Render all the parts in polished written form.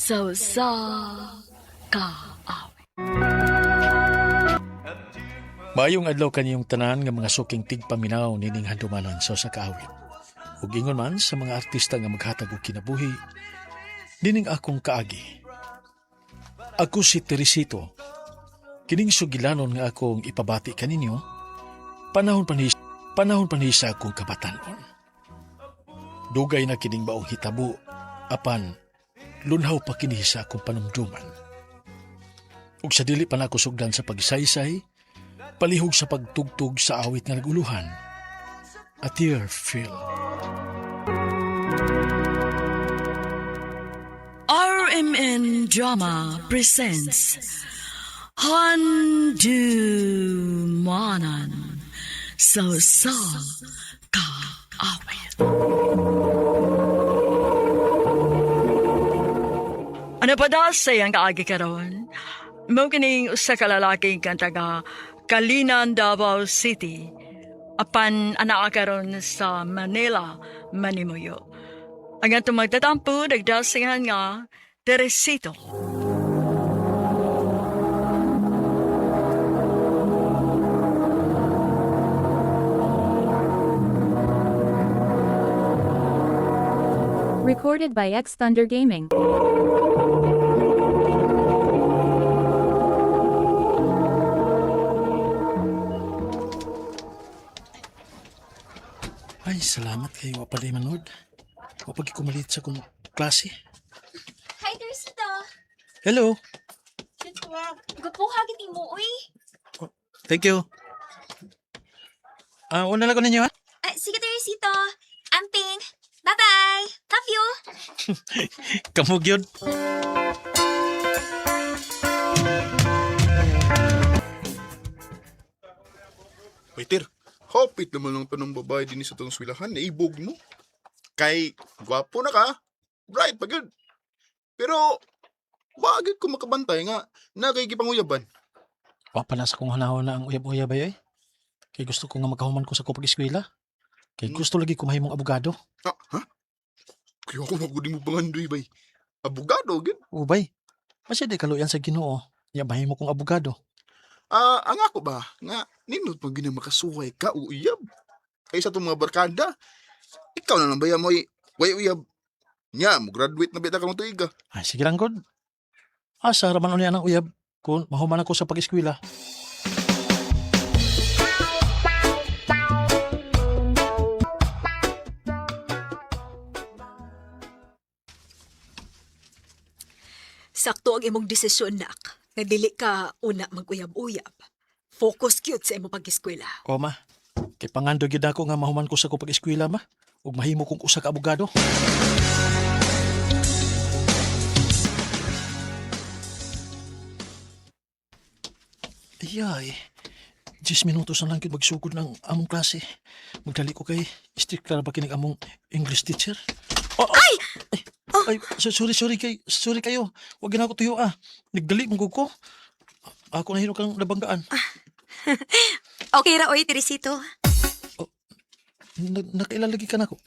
Sa usa ka awit. Maayong adlaw kaniyong tanan nga mga suking tigpaminaw nining handumanan sa usa ka awit. Ug ingon man sa mga artista nga maghatag og kinabuhi, nining akong kaagi. Ako si Teresito. Kining sugilanon nga akong ipabati kaninyo, panahon pa ni sa akong kabatanon. Dugay na kining maong hitabo, apan lunhaw pa kini sa akong panumduman. Ug sa dili pa nako sugdan sa pagsaysay, palihog sa pagtugtog sa awit nga naguluhan, A Tear Fell. RMN Drama presents Handumanan sa usa ka awit. Ano pa da sa iyang kaagi karon? Mao kining usa ka lalaki kang taga Calinan, Davao City. Apan anaa karon sa Manila, Manimuyo. Ang atong magtatampo, nagdasingan nga Teresito. Recorded by X Thunder Gaming. Ay, salamat kay wa pa manood. Wa pa gyud ko malit sa akong klase. Hi, Teresito. Hello. Gwapuha gid mo, uy. Thank you. Ah, una lang ko ninyo ha. Ah, sige, Teresito. Amping. Bye-bye. Love you. Kamo gyud. Waiter, hapit naman lang tanong babae din sa tong swilahan, naibog mo. Kay, gwapo na ka, bright pa gyud. Pero, bakit ko makabantay nga, nakakipanguyaban? Wa pa na sa kong hanahon na ang uyab-uyab ay ay. Kay gusto ko nga magkahuman ko sa akong pag-eskwela. Kay gusto lagi ko mahimong abogado. Ah, ha? Kaya ako magudi mo pangandoy, bay. Abogado, gyud. Ubay. Masya di kaluyan sa Ginoo. Ya mahimo kong abogado. Ah, ang ako ba, nga, nindot mo gina makasuway ka o uyab. Kay sa itong mga barkada, ikaw na lang ba mo way uyab. Nya, mo graduate na bita ka mo tuiga. Ay, sige lang god. Asa ra man unya ang uyab kung mahuman ako sa pag-eskwela. Sakto ang imong desisyon, nak. Nga dili ka una mag-uyab-uyab. Focus cute sa imong pag-eskwela. O ma, kay pangando gyud ako nga mahuman ko sa akong pag-eskwela ma ug mahimo kong usa ka abogado. Ayay, 10 minutos na lang gyud magsugod ng among klase. Magdali ko kay strict ra ba kinig among English teacher? Oh, oh, ay! Ay, sorry, sorry kay, sorry kayo. Wag na ako tuyo ah. Nagdali mo ko. Ako nahiro kang nabanggaan. Okay ra oy, Teresito. Nakailalagi ka na ako.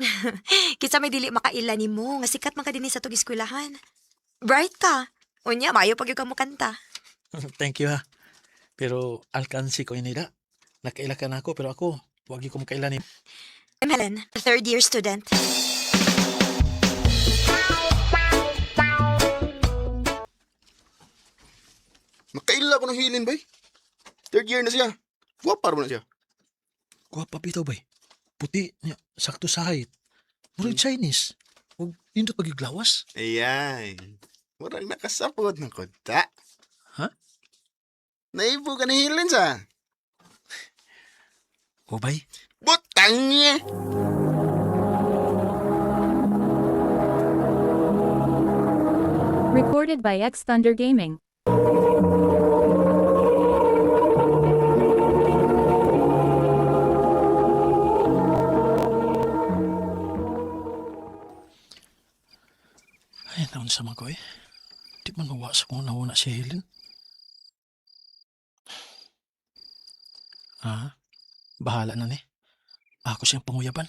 Kinsa may dili makaila nimo nga sikat man ka dinhi sa tug eskwelahan. Bright ka. Unya maayo pag ka mo kanta. Thank you ha. Pero alkansi ko inida. Nakaila ka na ako pero ako, wag ko makaila ni. I'm Helen, a third year student. Nakaila ko ng hilin, bay. Third year na siya. Gwapa ra na siya. Gwapa bitaw bay. Puti niya, sakto sa height. Murag Chinese. Ug nindot pagiglawas. Ayan. Murag nakasapot ng kunta. Ha? Naibo ka ng hilin sa. O bay, Butang niya! Recorded by X Thunder Gaming. Ay, naon sa man ko eh. Di man mawa sa kung nauna si Helen. Ah, bahala na ni. Ako siyang panguyaban.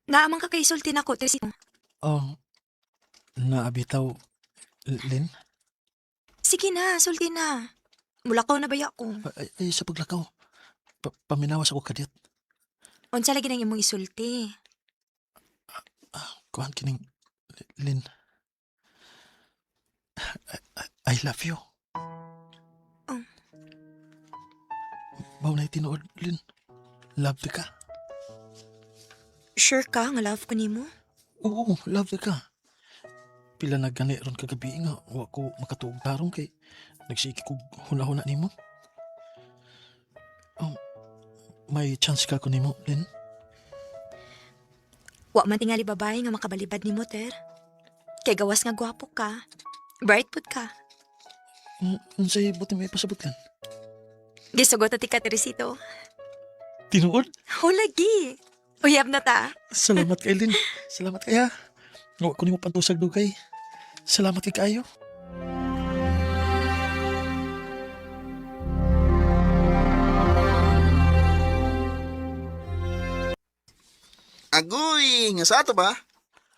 Naa man ka kay isulti nako, Teresito. Oh, naa bitaw, Lin? Sige na, sulti na. Mulakaw na baya ko. Ay, ay, sa paglakaw. Paminawas ako kadiyot. Unsa lagi nang imong isulti? Kuhan kining, Lin. I love you. Oh. Mao na tinuod, Lin. Love ka. Sure ka nga love ko nimo? Oo, love ka. Pila na gani ron kagabi nga, wa ko makatuog tarong kay nagsige kog huna-huna nimo. Oh, may chance ka ko nimo, Lin? Wa man tingali babae nga makabalibad nimo, Ter. Kay gawas nga gwapo ka. Bright pud ka. Unsay buti may pasabot, Lin? Gisugot na ti ka, Teresito. Tinuod? Ho lagi. Uyab na ta. Salamat kay Lin. Salamat kaya. Wa ko nimo pantusag dugay. Salamat kay kaayo. Agoy, nga sa ato ba?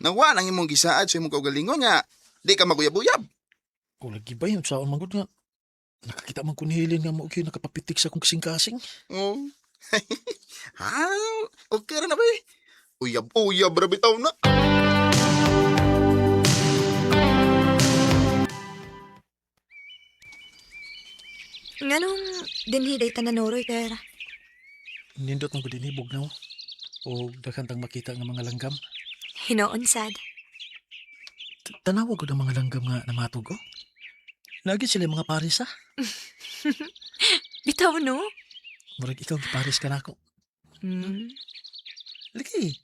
Nawa nang imong gisaad sa imong kaugalingon nga di ka maguyab-uyab. O lagi ba yun? Saan man gud nga? Nakakita man ko ni Helen nga mao gyud nakapapitik sa akong kasing-kasing. Oh. Ha, okay ra na ba eh. Uyab-uyab ra bitaw na. Nganong dinhi day tananoroy, Ter? Nindot man gud dinhi bugnaw. O daghan tang makita nga mga langgam. Hinoon sad. Tanawa gud ang mga langgam nga namatog oh. Lagi sila yung mga pares ah. Bitaw no? Murag ikaw gipares ka nako. Mm. Lagi.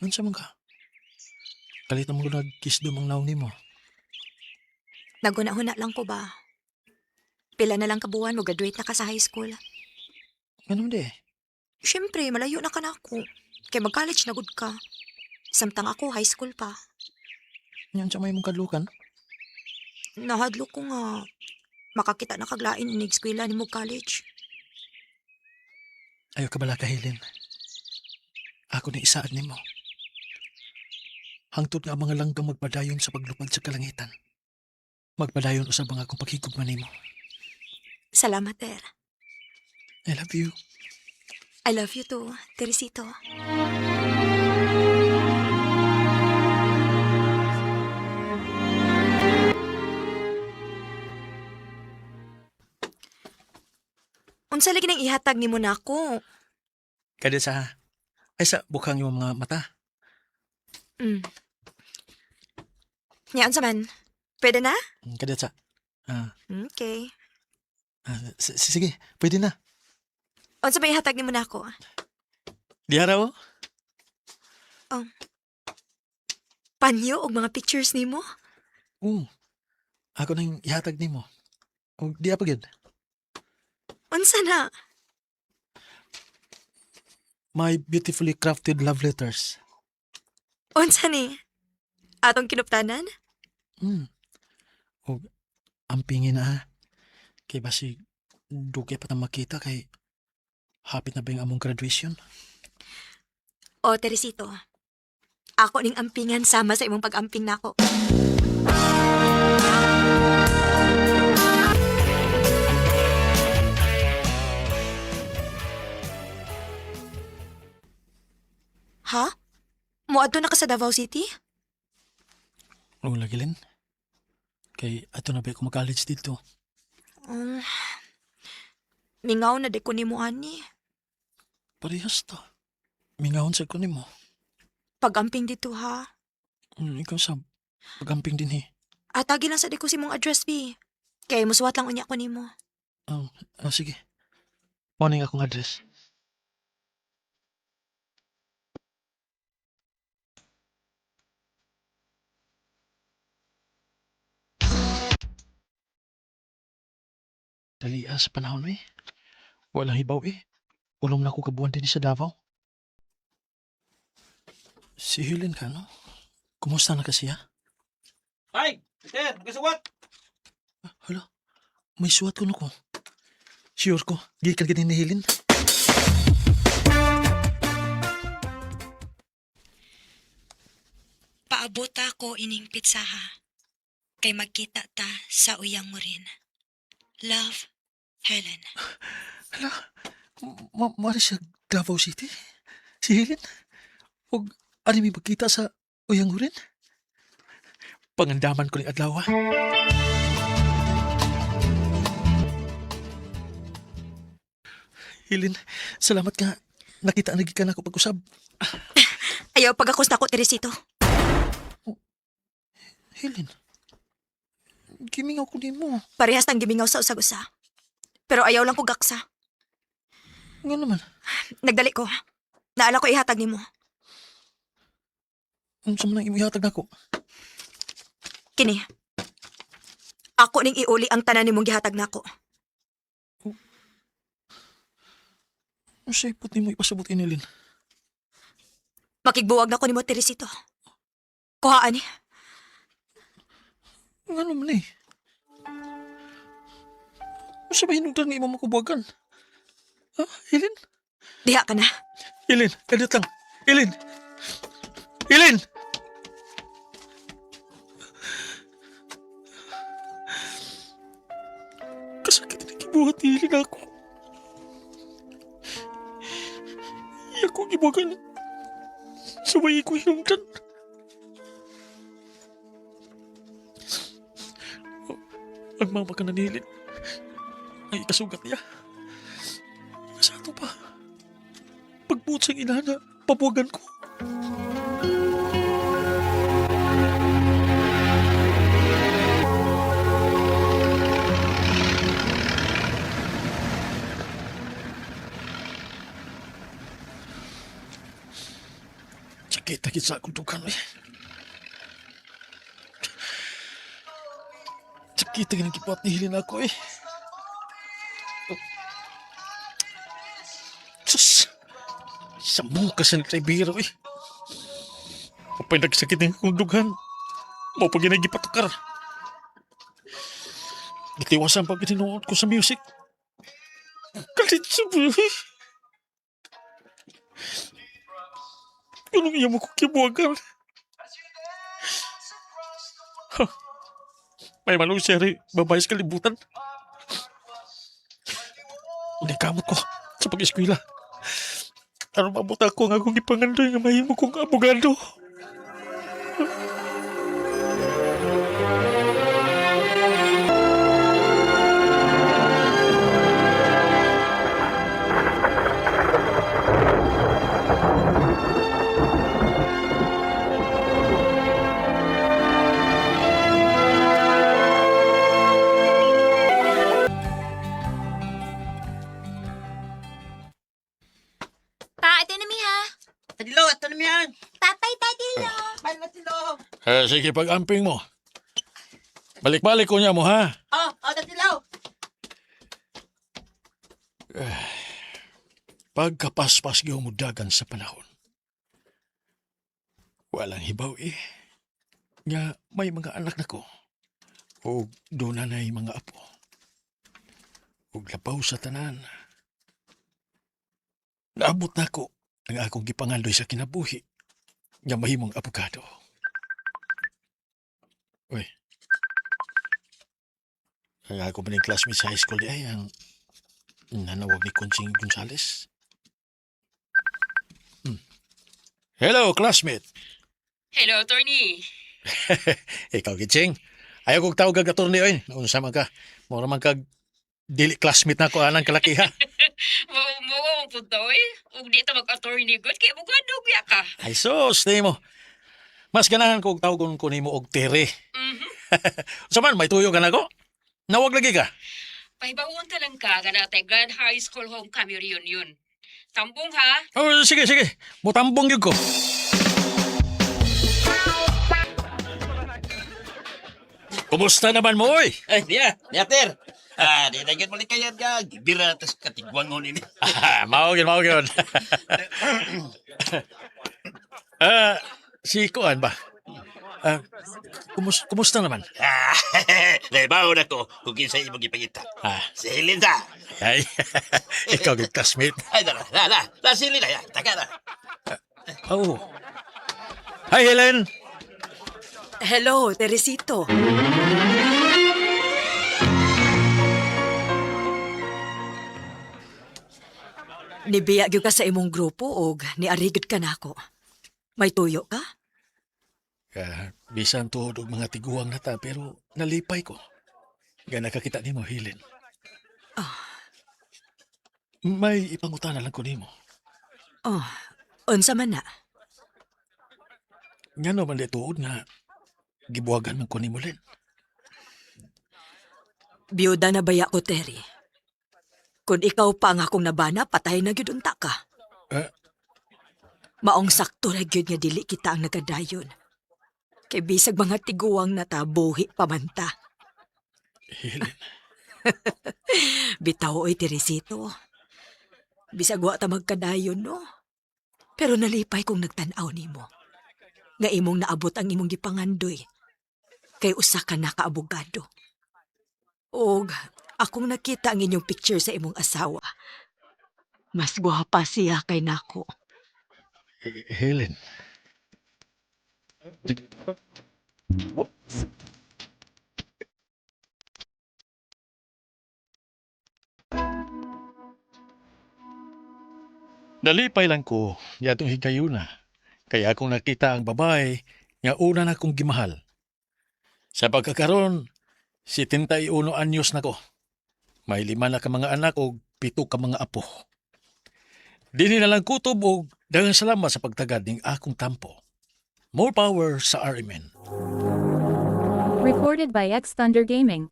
Unsa man ka? Kalit na mo nagkisdom ang nawong nimo. Naguna-huna lang ko ba? Pila na lang kabuan mo graduate na ka sa high school. Ganun di. Siyempre, malayo na ka na ako. Kay mag-college na gud ka. Samtang ako, high school pa. Yan sa may mong kadlukan. Nahadlok ko nga makakita na kaglain inig eskwela ni mo college. Ayaw ka bala kahilin. Ako ni isaad nimo. Hangtod nga ang mga langgam magpadayon sa paglupad sa kalangitan. Magpadayon usab ang akong paghigugma nimo. Salamat, Ter. I love you. I love you too, Teresito. Unsa lagi nang ihatag nimo nako? Kada sa ay sa bukang yung mga mata. Nya unsa man? Pwede na? Kada sa Okay. sige, pwede na. Unsa may ihatag nimo nako? Diha raw. Oh. Panyo og mga pictures nimo? Oo. Ako nang ihatag nimo. Og diha pa gyud. Unsa na? My beautifully crafted love letters. Unsa ni? Atong kinuptanan? Og ampingin na ha. Kay basig dugay pa ta makita kay hapit na ba yung among graduation? O, Teresito. Ako ning ampingan sama sa imong pag-amping nako. Ha? Muadto na ka sa Davao City? Oo, lagi Lin. Kay ato na ba ako mag-college dito? Mingaw na di ko nimo ani. Parehas to. Mingahon sa ko nimo. Pag-amping dito ha. Ikaw sa pagamping din eh. Atagi lang sa di ko si mong address bi. Kay musuwat lang unya ko nimo. Oh, sige. Morning akong address. Dali ah, sa panahon eh. Walang hibaw eh. Ulong na ako kabuan din sa Davao. Si Helen ka, no? Kumusta na kasi ha? Ay, Peter, magkasuwat! Hala, may suwat ko na ko. Sure ko, gikan ka din ni Helen. Abuta ko ining pizza ha. Kay magkita ta sa uyang mo rin. Love, Helen. Hala, mari sa Davao City? Si Helen? Og ari mi magkita sa Uyangurin? Pangandaman ko ning adlaw ha. Helen, salamat ka. Nakita na gikan ako pag-usab. Ayaw pagakos na ko, Teresito. Helen, gimingaw ko nimo. Parehas nang gimingaw sa usag-usa. Pero ayaw lang ko gaksa. Nga naman, Nagdali ko. Naala ko ihatag nimo. unsa man ang imong ihatag nako? Kini. Ako ning iuli ang tanan nimong gihatag nako. Unsa ipot nimo ipasabot ini, Helen? Makigbuwag na ko nimo, Teresito. Kuhaan ni. Nga naman eh. Unsa ba hinungdan nga imong makubuwagan? Ha, Helen? Diha ka na. Helen, kadiyot lang. Helen! Helen! Kasakit na gibuhat ni Helen ako. Iya ko gibuwagan. Sabay ko hinungdan. Ang mama ka na ni Helen. Ay ikasugat niya. Sa ato pa. Pagbuot sa inana, pabuwagan ko. Sakit na sa akong dukan. Eh. Sakit na ginang ni Helen ako eh. Sus! Sa mukha sa nagtraibiro eh. Kapag nagsakit ng akong dughan, mo pag ginagipatukar. Gitiwasan pag tinuod ko sa music. Kalit sa buhay. Anong iya mo ko kibuwagan? Ha. May manong seri, babae sa kalibutan. Hindi kamot ko sa pag-eskwela. Aron maabot ako nga akong gipangandoy nga mahimo kong abogado. Pa, ito na mi ha. Tadilo, ato na miyan. Papay, Tadilo. Bye, Tadilo. Eh, sige, pag-amping mo. Balik-balik ko niya mo, ha? Oh, oh, Tadilo. Pagkapaspas gyud mo dagan sa panahon. Walang hibaw eh. Nga may mga anak na ko. O doon na na'y mga apo. Ug labaw sa tanan. Naabot na ko ang akong gipangandoy sa kinabuhi nga mahimong abogado. Uy. Ang ako pa classmate sa high school di ay ang nanawag ni Conching Gonzales. Hello, classmate. Hello, attorney. Ikaw, Gitsing. Ayaw kong tawag kag attorney, oy. Naunsa man ka. Mura man kag dili classmate na ko anang kalaki ha. Mo mo ang punta oy. Ug di ta mag-attorney good kay bugado gyud ka. Ay sus, nimo. Mas ganahan ko og tawgon ko nimo og tere. Mhm. Unsa man, may tuyo ka nako? Nawag lagi ka. Pahibaon ta lang ka nga natay Grand High School Homecoming Reunion. Tambong ha. Oh, sige, sige. Mutambong gyud ko. Kumusta naman mo, oy? Ay, diya, diya, Ter. Ah, di na gyud mali kayan ka. Gibira tas katigwang nini. Ah, mao gyud, mao gyud. Ah, si Kuan ba? Ah, kumusta naman? Ah, naibaw na ko kung kinsa imong gipangita. Ah, Si Linda. ay, ikaw gyud classmate. Ay, na, na, na, na, si Linda. Ya, taka na. Oh. Hi, Helen. Hello, Teresito. Nibiya gyud ka sa imong grupo og niarigid ka nako. May tuyo ka? Bisan tuod og mga tiguang nata pero nalipay ko. Nga nakakita nimo, Helen. Ah. May ipangutana lang ko nimo. Oh, unsa man na? Ngano man di tuod nga gibuhagan man ko nimo, Len. Biyuda na baya ko, Terry. Kung ikaw pa ang akong nabana, patay na gyud unta ka. Eh? Maong sakto ra gyud nga dili kita ang nagadayon. Kay bisag mga tiguang nata, buhi pa man ta. Helen, Bitaw oy, Teresito. Bisag wa ta magkadayon, no? Pero nalipay kong nagtan-aw nimo. Nga imong naabot ang imong gipangandoy. Kay usa ka na ka abogado. Og akong nakita ang inyong picture sa imong asawa. Mas gwapa siya kay nako. Helen. Nalipay lang ko yatong higayuna. Kaya akong nakita ang babae nga una na kong gimahal. Sa pagkakaroon, 71 anyos na ko. May 5 na ka mga anak o 7 ka mga apo. Dili na lang kutob og daghang salamat sa pagtagad ning akong tampo. More power sa RMN. Recorded by X Thunder Gaming.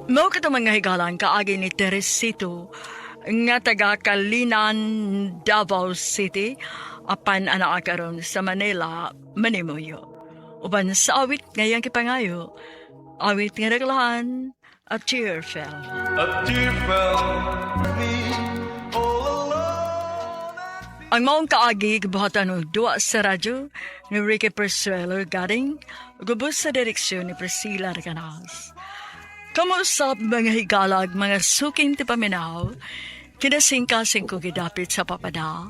Mao kato mga higalan kaagi ni Teresito nga taga Kalinan, Davao City, apan anaa karon sa Manila, Manimuyo. Uban sa awit ngayang kipangayo, awit nga naglahan, A Tear Fell. Ang maong kaagi gibuhatan og duwa sa radyo ni Ricky Persuelo Garing, gubos sa direksyon ni Priscilla Recanas. Kamusap mga higalag, mga suking tipaminaw, kinasingkasing ko gidapit sa papada,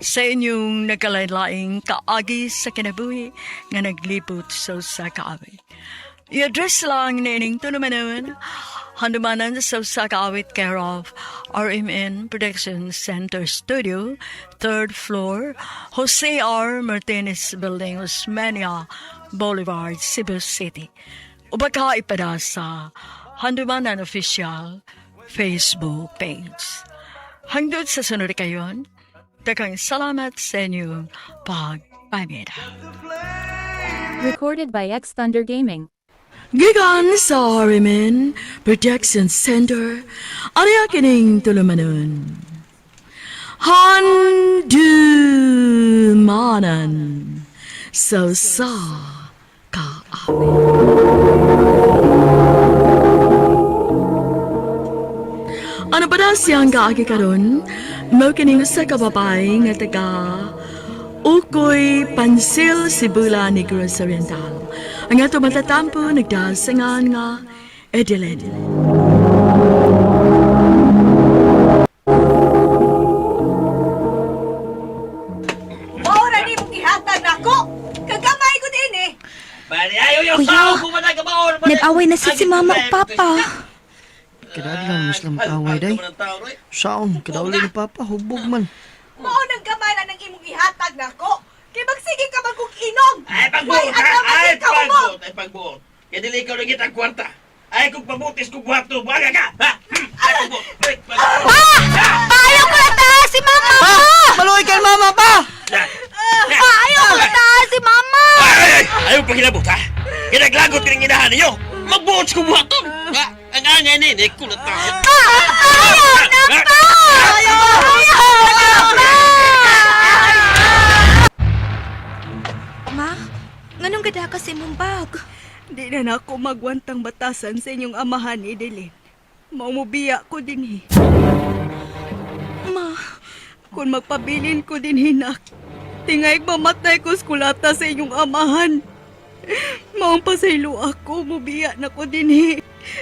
sa inyong nagkalain-laing kaagi sa kinabuhi nga naglibot sa usa ka awit. I-address lang nining tulumanon, handumanan sa usa ka awit care of RMN Production Center Studio, third floor, Jose R. Martinez Building, Osmeña Boulevard, Cebu City. O baka ipada sa Handumanan Official Facebook page. Hangdod sa sunod kayon, daghang salamat sa inyong pagpamira. Recorded by X Thunder Gaming. Gikan sa RMN Protection Center, Arya kining tulumanon. Handumanan sa sa kaawit. Ano ba na siyang kaagi karon? Mao kining usa ka babae nga taga Ukoy Pansil Sibula Negros Oriental. Ang ato matatampo nagdasangan nga Edeline. Maura ni mong gihatag nako. Kagamay ko din eh. Bali, ayaw yung Kuya, tao kumanagabaon. nag-away na si mama o papa. Kinadlang mas lang away day. Saon, kadauli ni Papa, hubog man. Mao nang gamay na ng imong gihatag nako. Kay magsige ka man kog inom. Ay, pagbuot, Way, ha? adlaw Ay, maging ka mo. pagbuot, ay, pagbuot. Kaya dili ikaw nangit ang kwarta. Ay, kung pabutis, kung buhat to, buhaga ka! Ha? Ay, pagbuot! Ay, pagbuot! Ayaw ko na taas si mama! Pa! Maluhi kay mama pa! Ayaw ko na taas si mama! Ay, ay, ay! Ayaw pagilabot, ha? Kinaglagot ka ng inahan ninyo! Magbuot kung buhat to! Ha? Ang angay na yun, eh, kulat na. Ayaw na pa! Ayaw na pa! Ma, nganong gada ka sa imong bag? Di na nako magwantang batasan sa inyong amahan, Edeline. Maumubiya ko din eh. Ma, Kung magpabilin ko din hinak, tingay mamatay ko skulata sa inyong amahan. Maong pasaylo ako, mubiya na ko din eh.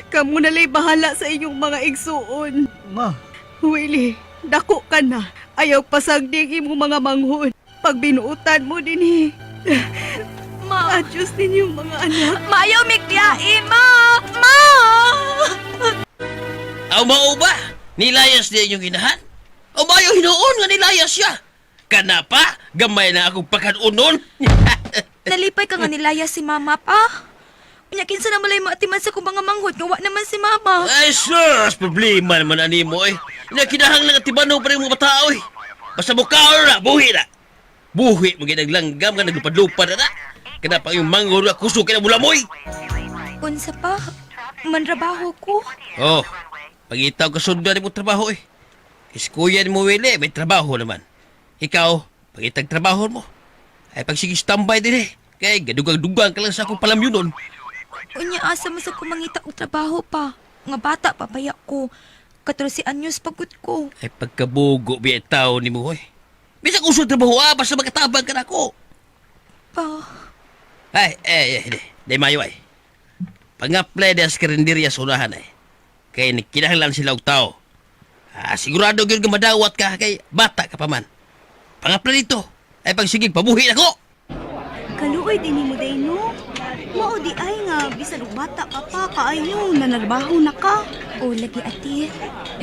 Kamu nalay bahala sa inyong mga igsuon. Ma, Willie, dako ka na. Ayaw pasagding imong mga manghon. Pagbinuutan mo dinhi. Ma! Adyos ninyong mga anak. Maayo mikyae, ma! Ma! Aw mao ba? Nilayas niya inyong ginahan? O mayo hinuon nga nilayas siya? Kana pa, gamay na akong pakanunon. Nalipay ka nga nilaya si mama pa. Unya kinsa na malay maatiman sa kong mga manghod nga wa naman si mama. Ay sus, problema naman ani mo eh. Na kinahanglan nga tibano pa rin mo batao eh. Basta mukhaon na, buhi na. Buhi mo ginaglanggam nga naglupad-lupad na na. Kana pa yung manghod na kusog kina bulamoy. Unsa pa? Manrabaho ko. Oh, pagitaw ka sundan mo trabaho eh. Iskuyan mo, Willie, may trabaho naman. Ikaw, pagitag trabaho mo. Ay pagsige standby din eh. Kay gadugang-dugang ka lang sa akong palamyunon. Unya asa man sa kumangita og trabaho pa. Nga bata pa baya ko. 14 anyos pagud ko. Ay pagkabugo biya tao ni mo eh. Bisag uso trabaho ah, basta makatabang ka na ako. Pa. Ay, ay, ay, di, di mayo ay. Pang-apply na sa karinderya sa unahan ay. Kay kinahanglan sila og tao. Ah, sigurado gyud nga madawat ka kay bata ka pa man. Pang-apply dito. Ay pagsigig pabuhi nako. Kaluoy din mo day no. Mao di ay nga bisan og bata ka pa kaayo nanarbaho na ka. O lagi ati,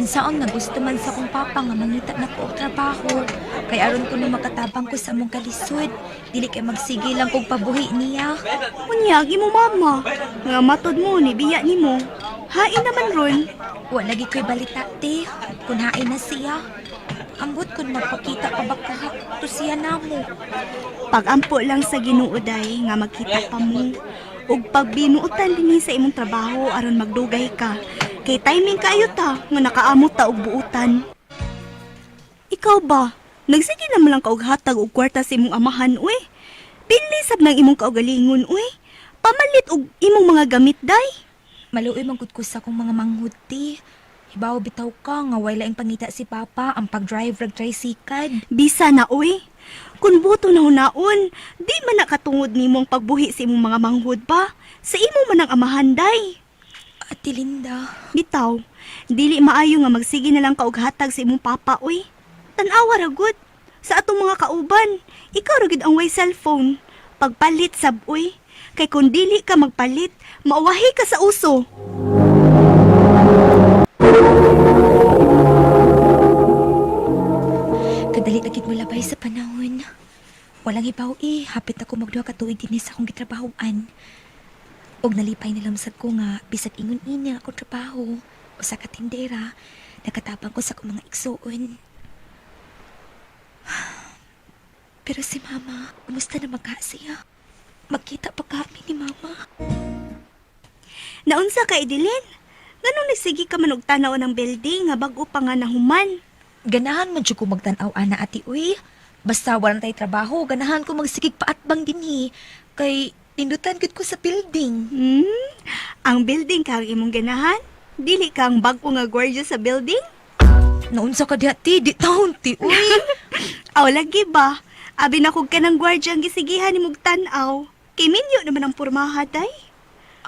insaon nga gusto man sa kong papa nga mangita na ko og trabaho. Kay aron ko no makatabang ko sa among kalisod, dili kay magsige lang kog pabuhi niya. Unya imo mama nga matod mo ni biya nimo. Hain naman ron. Wa lagi ko'y balita te, kun hain na siya. Ambot kun magpakita pa ba kaha to siya namo. Pagampo lang sa Ginoo day nga magkita pa mo. Ug pagbinuotan dinhi sa imong trabaho aron magdugay ka. Kay timing kaayo ta nga nakaamot ta og buutan. Ikaw ba? Nagsige naman lang ka og hatag og kwarta sa imong amahan uy. Pinli sab nang imong kaugalingon uy. Pamalit og imong mga gamit day. Maluoy man gud ko sa akong mga manghud te. Hibaw bitaw ka nga way laing pangita si papa ang pag-drive rag tricycle. Bisa na uy. Kun buto na hunaon, di man nakatungod nimo ang pagbuhi sa imong mga manghud ba? Sa imo man ang amahan day. Ate Linda, Bitaw, dili maayo nga magsige na lang ka og hatag sa imong papa uy. Tan-awa ra gud sa atong mga kauban. Ikaw ra gud ang way cellphone. Pagpalit sab uy. Kay kun dili ka magpalit, mauwahi ka sa uso. Kadali na gid mo labay sa panahon. Walang hibaw eh, hapit ako magduha ka tuig dinhi sa akong gitrabahoan. Og nalipay na lang sad ko nga bisag ingon ini ang akong trabaho usa ka tindera, nakatabang ko sa akong mga igsuon. Pero si mama, kumusta na magka siya? Magkita pa kami ni mama. Naunsa ka Edeline? Nganong nagsige ka man og tan-aw ng building nga bag-o pa nga nahuman? Ganahan man jud ko magtan-aw ana ati uy. Basta wala tay trabaho, ganahan ko magsigig paatbang dinhi kay tindutan gud ko sa building. Ang building ka ang imong ganahan? Dili ka ang bag-o nga gwardiya sa building? Naunsa ka diha ti, di taon ti uy. Aw lagi ba? Abi na kog kanang gwardiya ang gisigihan ni mong tan-aw. Kay minyo naman ang pormaha day.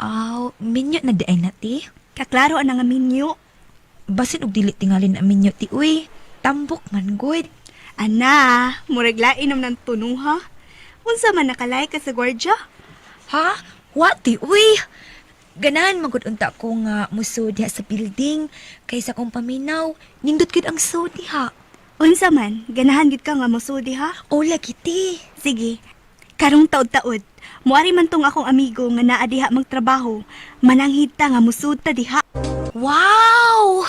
Aw, minyo na di ay na ti. Kaklaro ang nga minyo. Basin og dili tingalin ang minyo ti uy. Tambok man gud. Ana, murag lain naman ang tunuha. Unsa man nakalay ka sa gwardiya? Ha? Wa ti uy. Ganahan man gud unta ko nga muso diha sa building kaysa kong paminaw, nindot gud ang so diha. Unsa man, ganahan gid ka nga mosudi ha? O lagi ti. Sige. Karong taod-taod, muari man tong akong amigo nga naa diha magtrabaho, mananghid ta nga musud ta diha. Wow!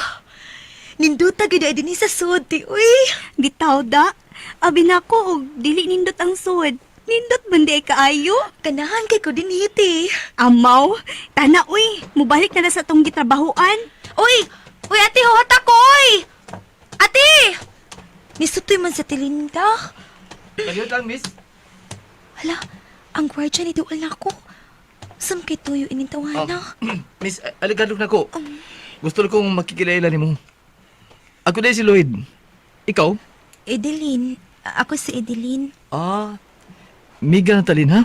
Ninduta gid ay dinhi sa sud ti uy. Bitaw da. Abi nako og dili nindot ang sud. Nindot man di ay kaayo. Ganahan kay ko dinhi ti. Amaw, tana uy, mubalik na na sa tong gitrabahoan. Uy! Uy, ate, huwat ako, uy! Ate! Nisutoy man sa tilinda. Kalihot lang, miss. Hala, ang gwardya ni Dual na ako. Sam kay tuyo inintawana. Miss, aligado na ko. Gusto kong makikilala nimo. Ako dahil si Lloyd. Ikaw? Edeline, ako si Edeline. Ah, Miga Natalin, ha?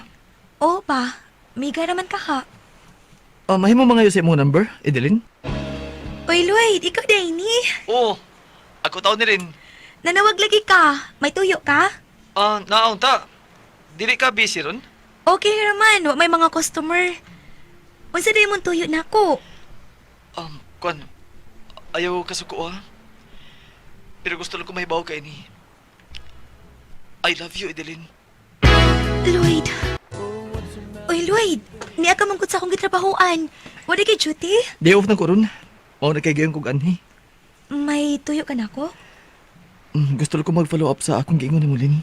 Oo ba, miga naman ka ha. Ah, mahimo mga sa imong number, Edeline? Uy, Lloyd, ikaw Danny. Oo. Ako taon ni rin. Nanawag lagi ka. May tuyo ka? Ah, naon ta. Dili ka busy ron? Okay raman, wa may mga customer. Unsa day mong tuyo nako? Kuan, ayaw kasuko ha. Pero gusto lang ko mahibaw kay ni. I love you, Edeline. Lloyd. Oy, Lloyd, niya ka mangkot sa akong gitrabahoan. Wala kay duty? Day off na ko ron. Mao na kay gayon kog anhi. May tuyo ka nako? Gusto lang ko mag-follow up sa akong giingon ni Lin.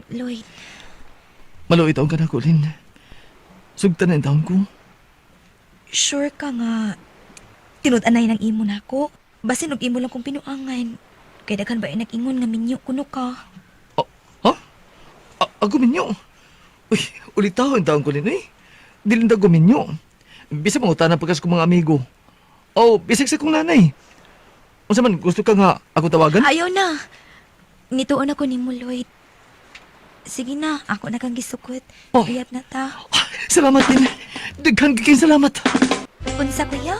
Lloyd, Maluoy taon ka na ko, Lin. Sugtan na ang taon ko. Sure ka nga tinud-anay ng imo nako. Basin og imo lang kong pinuangan. Kay daghan ba ay nag-ingon nga minyo kuno ka? Oh, ha? Ako minyo? Uy, ulitaw ang taon ko, Lin, eh. Dili na ko minyo. Bisa mangutana pagkas ko mga amigo. Oh, bisag sa kong nanay. Unsa man, gusto ka nga ako tawagan? Ayaw na. Nituon ako nimo, Lloyd. Sige na, ako na kang gisukot. Oh. Uyab na ta. Salamat din. Daghan kay salamat. Unsa kuya?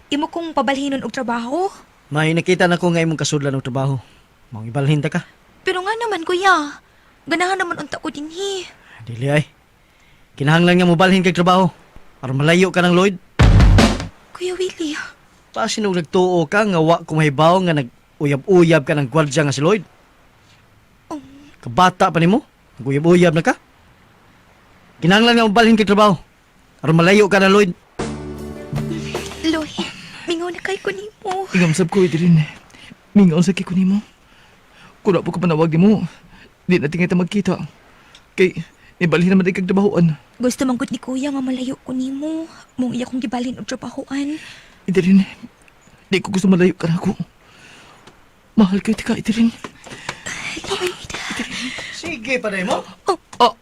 Imo kong pabalhinon og trabaho? May nakita na ko nga imong kasudlan og trabaho. Maong ibalhin ta ka. Pero nga naman kuya, ganahan naman unta ko dinhi. Dili ay. Kinahanglan nga mobalhin kag trabaho aron malayo ka ng Lloyd. Kuya Willie, Pasin og nagtuo ka nga wa ko mahibaw nga nag-uyab-uyab ka ng gwardya nga si Lloyd. Kabata pa nimo, nag-uyab-uyab na ka. Kinahanglan nga mobalhin kag trabaho aron malayo ka ng Lloyd. Lloyd, mingaw na kay ko nimo. Ingamsab ko, Edeline. Mingaw sa kiko nimo. Kung po ka panawag nimo, di na tingay ta magkita. Kay, nibalhin naman di kag trabahoan. Gusto man gud ni kuya nga malayo ko nimo. Mong iya kong gibalhin og trabahoan. Edeline, di ko gusto malayo ka na ako. Mahal ko ka, Edeline. Lloyd. Sige pa mo. Oh,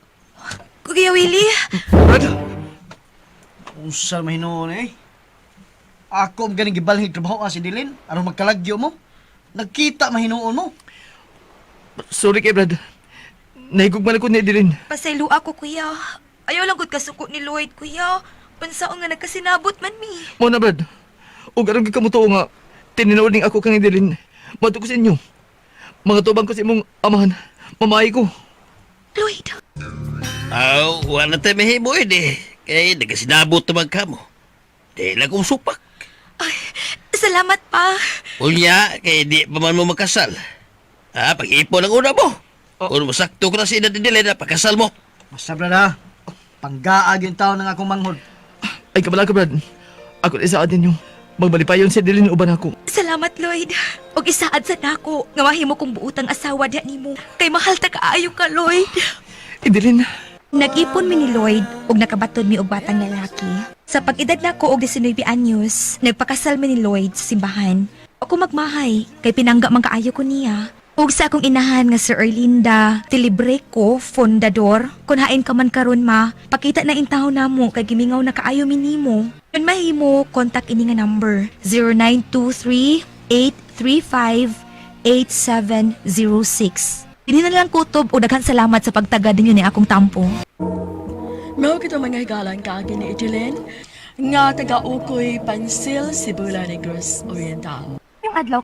Kuya Willie, Brad! Unsa man hinuon eh. Ako ang ganing gibalhin og trabaho si Dilin aron magkalagyo mo. Nagkita mahinuon mo. Sorry kay Brad. Nahigugman ako ni Edeline. pasaylo ako kuya. Ayaw lang gud kasuko ni Lloyd kuya. Unsaon nga nagkasinabot man mi. Mo na, Brad. O garon kay kamutuo nga, tininood ning ako kang Edeline. Mato ko sa inyo. Mga tubang ko sa imong amahan. Mamahay ko. Lloyd, Aw, wala tayo mahimo eh. Kay nagkasinabot naman ka mo. Di lang kong supak. Ay, salamat pa. Unya, kay di pa man mo makasal. Ha, pag-ipon ang una mo. Kung masakto ka na si Ina Didilin, pagkasal mo. Basta brad ha. Panggaag yung tao ng akong manghod. Ay, kabala ka, Brad. Ako na isa ninyo. Magbalipayon si Edeline uban ako. Salamat Lloyd. Og isaad sa nako nga mahimo kong buutang asawa diha nimo. Kay mahal ta kaayo ka Lloyd. Edeline, Nag-ipon mi ni Lloyd og nakabaton mi og batang lalaki. Sa pag-edad nako og 19 anyos, nagpakasal mi ni Lloyd sa simbahan. Ako magmahay kay pinangga man kaayo ko niya. Ug sa akong inahan nga Sir Erlinda Tilibreco, Fondador, kun hain ka man karon ma, pakita na intaw namo kay gimingaw na kaayo mi nimo. Kun mahimo, contact ini nga number 0923 835 8706. Dini na lang kutob o daghan salamat sa pagtagad ninyo ni akong tampo. Mao kito mga higalan kaagi ni Edeline nga taga-ukoy Pansil, Sibula, Negros Oriental. Yung adlaw